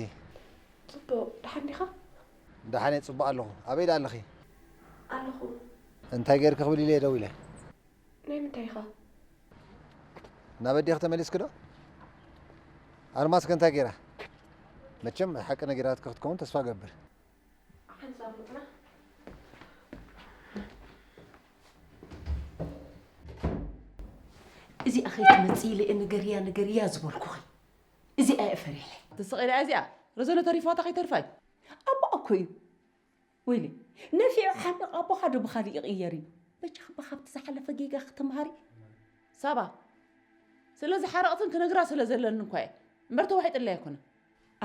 ጽቡቕ፣ ደሓን ዲኻ? ደሓን እየ፣ ጽቡቕ ኣለኹ። ኣበይ ደኣ ኣለኺ? ኣለኹ። እንታይ ጌርኪ ክብል ኢለ እየ ደዊለ። ናይ ምንታይ ኢኻ? ናብ ኣዴኺ ተመሊስኪ ዶ? ኣልማዝ ከ እንታይ ጌራ? መቸም ሓቂ ነጊራትኪ ክትከውን ተስፋ እገብር። ሓንሳብ ርኡና። እዚኣ ከይትመጽእ ኢለ እየ ንገርያ ንገርያ ዝበልኩኺ። እዚኣ እየ ፈሪሐ። ትስቕ ኢላ እዚኣ ረዘነ ተሪፋታ ከይተርፋ እዩ። ኣቦኣ እኮ እዩ። ወይለይ፣ ነፊዑ ሓሚቕ ኣቦኻ ዶ ብኻሊእ ይቕየር እዩ? በጃኺ እባ ካብቲ ዝሓለፈ ጌጋ ክትምሃሪ። ሳባ፣ ስለ ዝሓረቕትን ክነግራ ስለ ዘለኒ እኳ እየ እምበር ተዋሒጥለይ ኣይኮነን።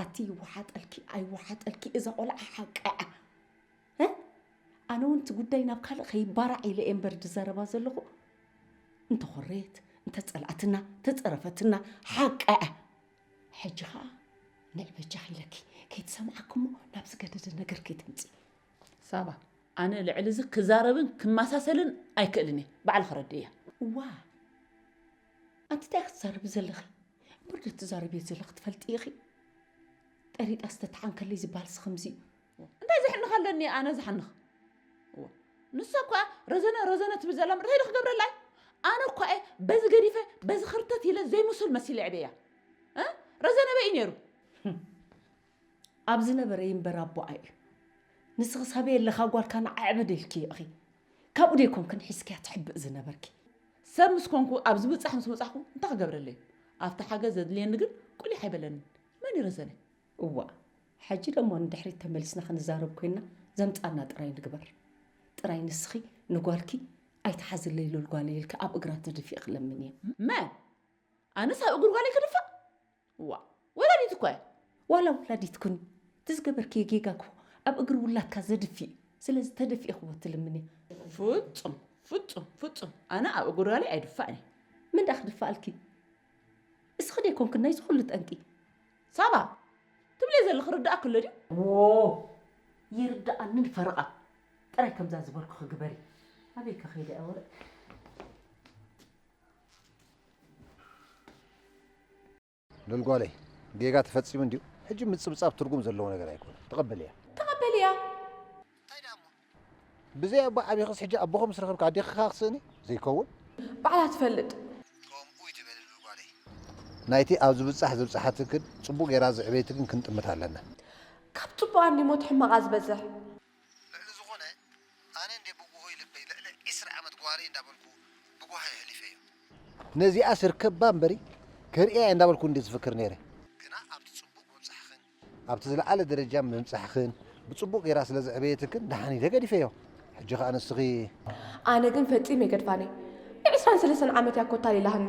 ኣቲ ይወሓጠልኪ ኣይወሓጠልኪ እዛ ቆልዓ ሓቃ እያ። እ? ኣነ እውን እቲ ጉዳይ ናብ ካልእ ከይባራዕ ኢለ እየ እምበር ዝዛረባ ዘለኹ። እንተኾረየት፣ እንተጸላእትና፣ ተጸረፈትና ሓቃ እያ። ሕጂ ኸኣ ንዕ በጃኺ ኢለኪ ከይትሰምዓኪ እሞ ናብ ዝገደደ ነገር ከይተምጺ። ሳባ፣ ኣነ ልዕሊ እዚ ክዛረብን ክመሳሰልን ኣይክእልን እየ። ባዕልኺ ረድእያ። እዋ፣ ኣንቲ እንታይ ክትዛረቢ ዘለኺ? እምበር ዶ ትዛረብዮ ዘለኺ ትፈልጢ ኢኺ? ጠሪጣስ ተተሓንከለይ ዝበሃልሲ ከምዚ እዩ። እንታይ ዘሕንኽ ኣለኒ ኣነ ዝሓንኽ? እዋ፣ ንሳ እኳ ረዘነ ረዘነ ትብል ዘላ እምበር እንታይ ዶ ክገብረላ እየ? ኣነ እኳ እየ በዚ ገዲፈ በዚ ኽርተት ኢለ ዘይምሱል መሲለ ኣዕብየያ። እ? ረዘነ በይ ነይሩ። ኣብ ዝነበረ ይንበር ኣቦኣ እዩ። ንስኽስ ኣበይ ኣለኻ ጓልካ ንዓዕብድ ኢልኪ ኢኺ። ካብኡ ደይኮንክን ሒዝክያ ትሕብእ ዝነበርኪ። ሰብ ምስ ኮንኩ ኣብ ዝብጻሕ ምስ በጻሕኩ እንታይ ክገብረለይ? ኣብቲ ሓገዝ ዘድልየኒ ግን ቁሊሕ ኣይበለንን። መን እዩ ረዘነ? እዋእ፣ ሕጂ ደሞ ንድሕሪት ተመሊስና ክንዛረብ ኮይንና ዘምጻና ጥራይ ንግበር። ጥራይ ንስኺ ንጓልኪ ኣይትሓዝለይ ሉል ጓለይ ኢልኪ ኣብ እግራ ተደፊእኺ ለምንዮ። መን? ኣነስ ኣብ እግሪ ጓለይ ክድፋእ? ዋእ፣ ወላዲት እኳ እየ። ዋላ ወላዲት ኩኒ፣ እቲ ዝገበርክዮ ጌጋ እኮ ኣብ እግሪ ውላድካ ዘድፊእ እዩ። ስለዚ ተደፊእኺ እወ ትልምንያ። ፍጹም፣ ፍጹም፣ ፍጹም ኣነ ኣብ እግሪ ጓለይ ኣይድፋእን እየ። መን ደኣ ክድፍኣልኪ? እስኺ ደይኮንክን ናይዚ ኩሉ ጠንቂ? ሳባ፣ ትብልዮ ዘለኺ ይርድኣኪ ኣሎ ድዩ? ዎ፣ ይርድኣኒ ንፈረቓ። ጥራይ ከምዛ ዝበልኩኺ ግበሪ። ኣበይ ከ ከይደ እያ ወረ? ሉል ጓለይ፣ ጌጋ ተፈጺሙ እንድዩ። ሕጂ ምጽብጻብ ትርጉም ዘለዎ ነገር ኣይኮነን። ተቐበልያ። ተቐበልያ። እንታይ ደኣ እሞ? ብዘይ ኣቦ ዓቢኽስ ሕጂ ኣቦኹ ምስ ረኸብካ ኣዴኺ ከኣ ክስእን እዩ? ዘይከውን። ባዕላ ትፈልጥ። ከምኡ ይትበል ሉል ጓለይ። ናይቲ ኣብ ዝብጻሕ ዝብጽሓትክን ጽቡቕ ጌራ ዘዕበየትክን ክንጥምት ኣለና። ካብ ጽቡቓ እንድዩ ሞት ሕማቓ ዝበዝሕ። ልዕሊ ዝኾነ፣ ኣነ እንዴ ብጉሆይ ልበይ ልዕሊ ዒስራ ዓመት ጓለይ እንዳበልኩ ብጓሃ የሕሊፈዮ። ነዚኣስ ርከባ እምበሪ፣ ከርእያ እየ እንዳበልኩ እንዴ ዝፍክር ነይረ። ግና ኣብቲ ጽቡቕ ምብጻሕኽን፣ ኣብቲ ዝለዓለ ደረጃ ምብጻሕኽን፣ ብጽቡቕ ጌራ ስለ ዘዕበየትክን ደሓን ኢለ ገዲፈዮ። ሕጂ ኸኣ ንስኺ ኣነ ግን ፈጺመ ኣይገድፋን እየ። ንዕስራን ሰለስተን ዓመት እያ እኮ ኣታሊላትኒ።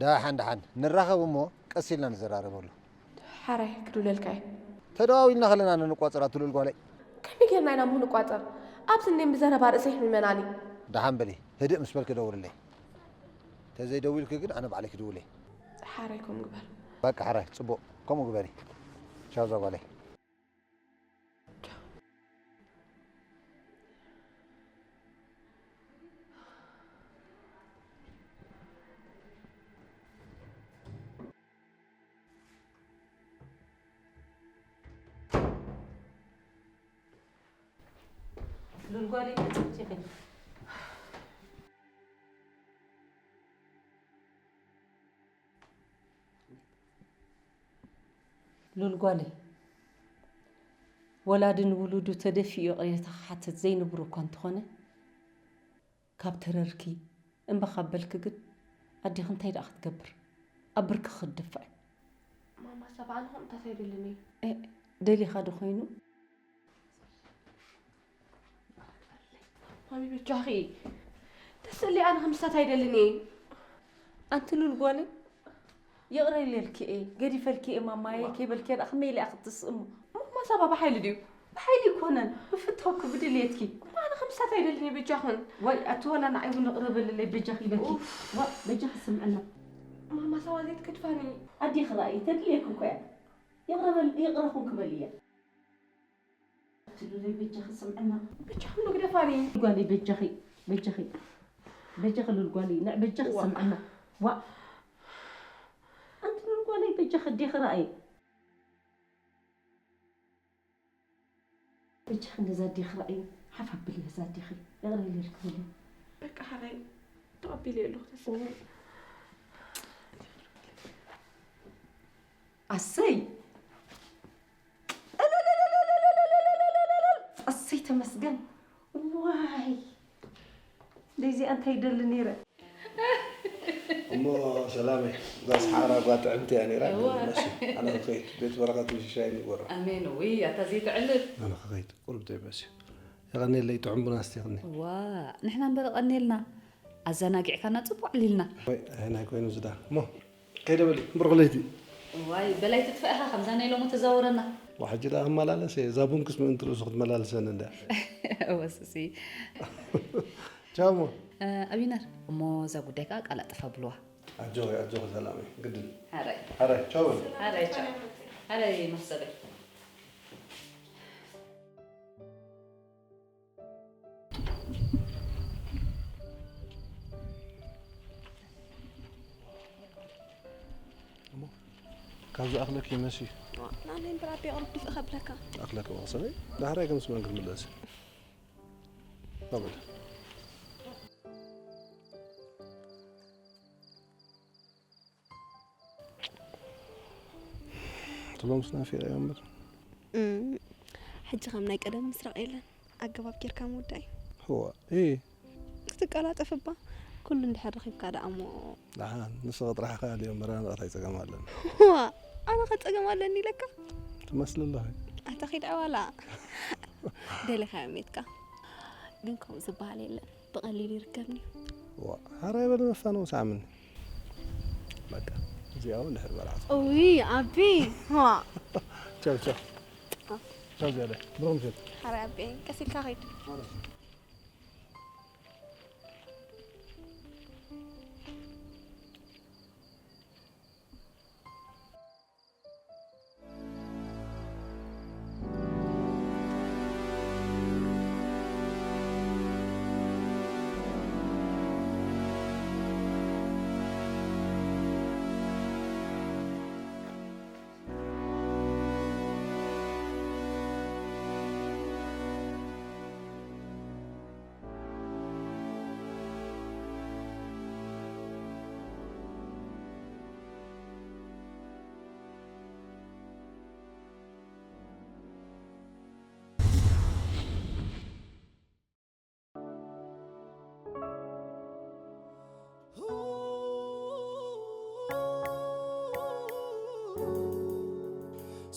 ደሓን ደሓን፣ ንራኸብ እሞ ቀስ ኢልና ንዘራረበሉ። ሓራይ ክድውለልካ እየ። ተደዋዊልና ከለና ንንቋጸር ኣቲ ሉል ጓለይ። ከመይ ጌርና ኢና እሞ ክንቋጸር? ኣብዚ እኔን ብዘረባ ርእሰይ የሕምመናኒ። ደሓን በሊ፣ ህድእ ምስ በልኪ ደውልለይ። ተዘይደዊልኪ ግን ኣነ ባዕለይ ክድውል እየ። ሓራይ ከምኡ ግበር። በቃ ሕራይ፣ ጽቡቕ። ከምኡ ግበሪ። ቻው እዛ ጓለይ። ሉል ጓለይ መጺእኪ ኢኺ። ሉል ጓለይ፣ ወላዲ ንውሉዱ ተደፊኡ ይቕሬታ ክሓትት ዘይንቡር እኳ እንተኾነ፣ ካብ ተረርኪ እምቢ ካብ በልኪ ግን ኣዴኺ እንታይ ደኣ ክትገብር? ኣብ ብርኪ ክትድፍዒ። ማማ ሳባ ኣነ ከምታት ኣይደልን እየ። ኤ፣ ደሊኻ ዶ ኮይኑ? ማሚ በጃኺ ተስእሊ ኣነ ከምስታት ኣይደልን እየ። ኣንቲ ሉል ጓለይ፣ ይቕረ ኢለልኪ እየ፣ ገዲፈልኪ እየ ማማየ ከይበልኪ ደኣ ከመይ ኢለ እየ ክትስእሞ? ማማ ሳባ ብሓይሊ ድዩ? ብሓይሊ ኣይኮነን፣ ብፍታውኪ ብድልየትኪ። እማ ኣነ ከምስታት ኣይደልን እየ በጃኽን። ዋይ ኣቲ ዋላ ንዓይ እውን ይቕረ በልለይ በጃኺ ኢለኪ። ዋ በጃኺ ስምዕና። ማማ ሳባ ዘይትገድፋኒ። ኣዴኺ ርኣዪ ተድልየኪ እኮ እያ። ይቕረ በል ይቕረ ኩንኪ በልያ። ኣቲ ሉለይ በጃኺ ስምዕና። በጃኺ እሞ ግደፋኒ። ጓለይ በጃኺ በጃኺ በጃኺ ሉል ጓለይ ንዕ በጃኺ ዋ። ስምዕና። ዋ ኣንቲ ሉል ጓለይ በጃኺ ኣዴኺ ርኣዪ። በጃኺ ነዛ ኣዴኺ ርኣዪ። ሓፍ ኣብሊ ነዛ ኣዴኺ። ይቕረ ኢለልኪ በሊ። በቃ ሓራይ ተቐቢለዮ ኣለኹ ተስፋ። ኣሰይ ኣሰይ ተመስገን። ዋይ ደይዚ እንታይ ይደሊ ነይረ። እሞ ሰላመይ እዛ ሰሓራ ጓ ጥዕምቲ እያ ነይራ። ግን መሲ ኣነ ክኸይድ ቤት በረኸት ምሽሻይ ንግበሮ። ኣሜን። ውይ ኣታ ዘይትዕልል። ኣነ ክኸይድ ቁሩብ ደይ መሲ የቐኔለይ ጥዑም ቡና ኣስቲኽኒ። ዋ ንሕና እምበር ቀኔልና ኣዘናጊዕካና ጽቡቕ ዕሊልና። ወይ ኣየናይ ኮይኑ ዝዳ እሞ ከይደ በሊ እምበር ክለይቲ። ዋይ በላይ ትጥፋእኻ ከምዛ ናይ ሎሚ ተዛወረና። ዋሕጂ ደኣ ክመላለስ እየ እዛ ቡን ክስ ምእንቲ ርእሱ ክትመላልሰኒ እንዳ። ወስሲ ቻው እሞ። ኣቢነር እሞ እዛ ጉዳይ ከዓ ቃላጥፍ ኣብልዋ። ኣጆኺ ኣጆኺ ሰላመይ ግድን። ሓራይ ሓራይ ቻው በሊ። ሓራይ ቻው ሓራይ መክሰበይ። ካብ ዝኣኽለኪ መሲ ናነይ እምበር ኣቢ ቕሩብ ድፍእ ከብለካ። ኣኽለኪ መቕሰበይ ዳሕራይ ከም ስመን ክትምለሲ ናበለ ትሎም ስናፊ እዮም እምበር ሕጂ ከም ናይ ቀደም ምስራቕ የለን። ኣገባብ ጌርካ ምውዳእ እዩ። ህዋ እይ ክትቀላጠፍ እባ ኩሉ እንድሕር ረኺብካ ደኣ እሞ። ደሓን ንስኺ ጥራሕ ከኣልዮ እምበር ኣነ እንታይ ጸገም ኣለኒ። ህዋ ኣነ ከ ጸገም ኣለኒ ኢለካ። ትመስሊ ኣለኺ። ኣታ ኺድ ዕዋላ ደሊኻዮ ሜትካ። ግን ከምኡ ዝበሃል የለን ብቐሊሉ ይርከብኒ። ዋ ሓራይ በሊ መፋነዊ ሰዓምኒ። በቃ እዚኣ እውን ድሕሪ መርዓት። እውይ ኣቢ ዋ። ቻው ቻው ቻው ዝያዳ ብሩኽ ምሸት። ሓራይ ኣቢ ቀስ ኢልካ ኸይድ።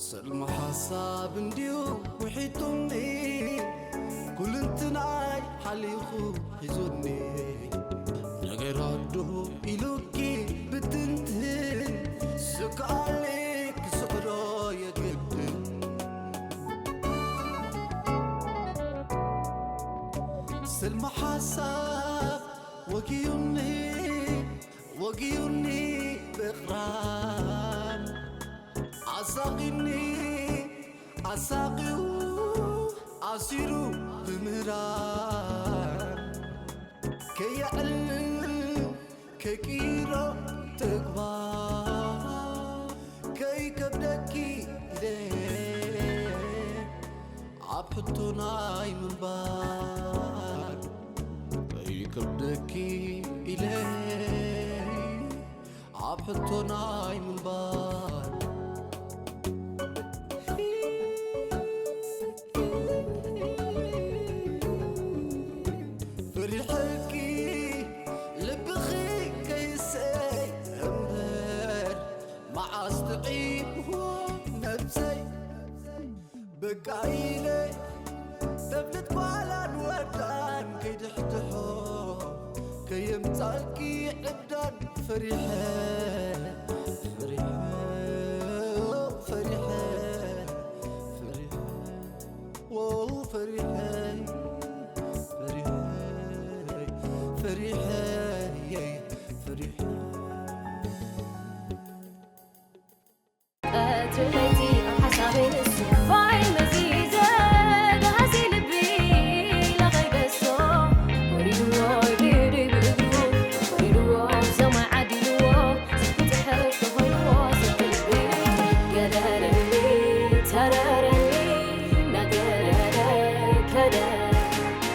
ሰልሚ ሓሳብ እንድዩ ውሒጡኒ ኩልንትናይ ሓሊኹ ሒዙኒ ነገር ኣዱ ኢሉኪ ብትንትን ስክኣለይ ክስዕሮ የግድን ስልሚ ሓሳብ ወጊዩኒ ወጊዩኒ ብቕራን ኣሳቒኒ ኣሳቒኡ ኣሲሩ ብምህራን ከየዕል ከይቅይሮ ተግባር ከይከብደኪ ኢለ ኣብ ሕቶ ናይ ምንባር ከይከብደኪ ኢለ ኣብ ሕቶ ናይ ምንባር ፍሪሐኪ ልብኺ ከይሰይ እምበር መዓስ ጥዒምዎ ነብሰይ በቃ ኢለ ተብልት ጓላን ወዳን ከይድሕድሖ ከየምጻልኪ ዕብዳን ፈሪሐ